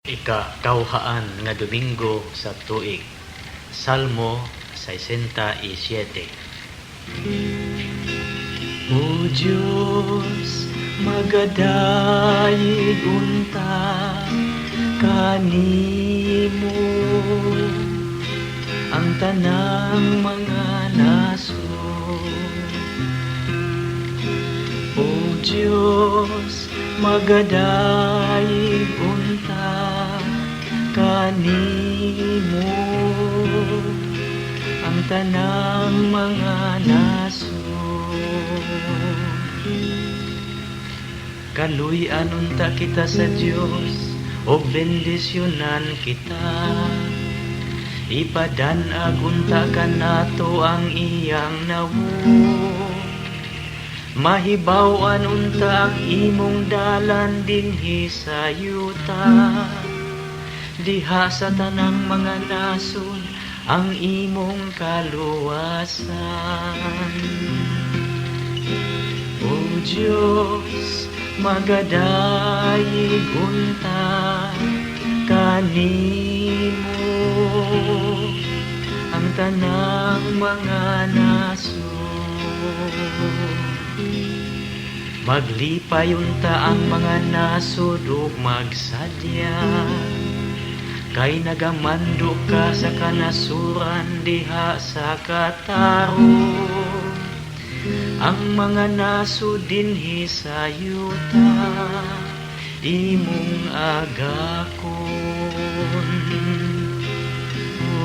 Ikatawhaan nga Domingo sa tuig. Salmo 67. O Diyos, magadayeg unta kanimo ang tanang mga nasod. O Diyos, magadayeg unta kanimo ang tanang mga nasod. Kaluy-an unta kita sa Dios ug bendisyonan kita. Ipadan-ag unta kanato ang iyang nawong. Mahibaw-an unta ang imong dalan dinhi sa yuta. Diha sa tanang mga nasod ang imong kaluwasan. O Diyos, magadayeg unta kanimo ang tanang mga nasod. Maglipay unta ang mga nasod ug magsadya, kay nagamando ka sa kanasuran diha sa katarong. Ang mga nasod dinhi sa yuta imong agakon.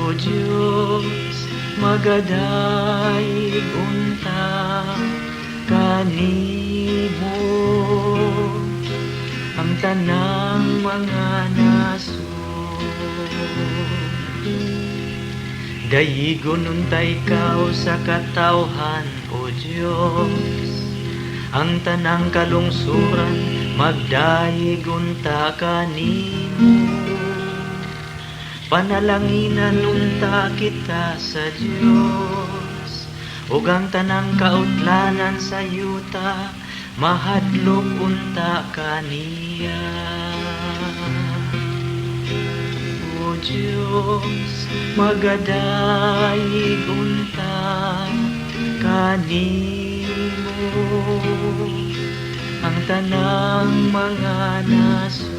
O Diyos, magadayeg unta kanimo ang tanang mga nasod. Dayigon unta ikaw sa katawhan, O Diyos. Ang tanang kalungsuran magdayeg unta kanimo. Panalanginan unta kita sa Dios, ug ang tanang kautlanan sa yuta mahadlok unta kaniya. O Diyos, magadayeg unta kanimo ang tanang mga nasod.